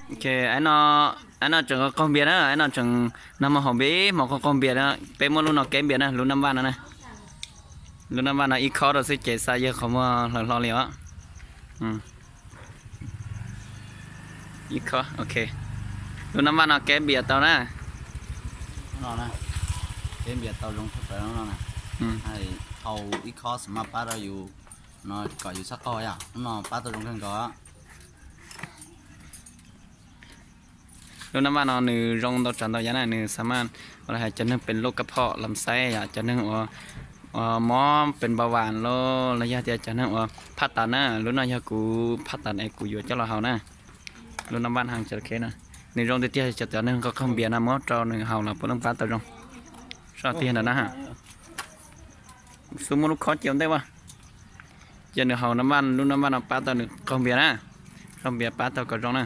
Ok, aib no tseem qaug npias na, aib no tseem nag hmo haus npias, hmo qaug qaug npias na, peb muab lub no keb npias na, lub nab vaj no na. Lub nab vaj no ib khob rau xwb ces xav yawg qhov muag hlawv hlo li os. Ib khob, ok. Lub nab vaj no keb npias tau na. Keb npias tau zoo tshaj plaws no na. Hau ib khob xam maj pab rau yus no kom yus txhob qaug yom, lub no pab tau zoo kawg nkaus. Lub nab vaj no nws zoo ntau tsav ntau yam na, nws xam maj ua li hais cov neeg pes lub kab phom lam xaib yom, cov neeg uas mob pes npau vas los los yog tias cov neeg uas phaj tas na, lub no yog kuv phaj tas es kuv yuav coj los haus na. Lub nab vaj no, nws zoo tiag tiag, cov cov neeg qaug qaug npias no muab rau nws haus los puav leej pab tau zoo. Soj tiag ntawm na. Xub muab lub khob cia ua ntej vaj, cia nws haus nab vaj, lub nab vaj no pab tau nws qaug npias na, qaug npias pab tau kom zoo na.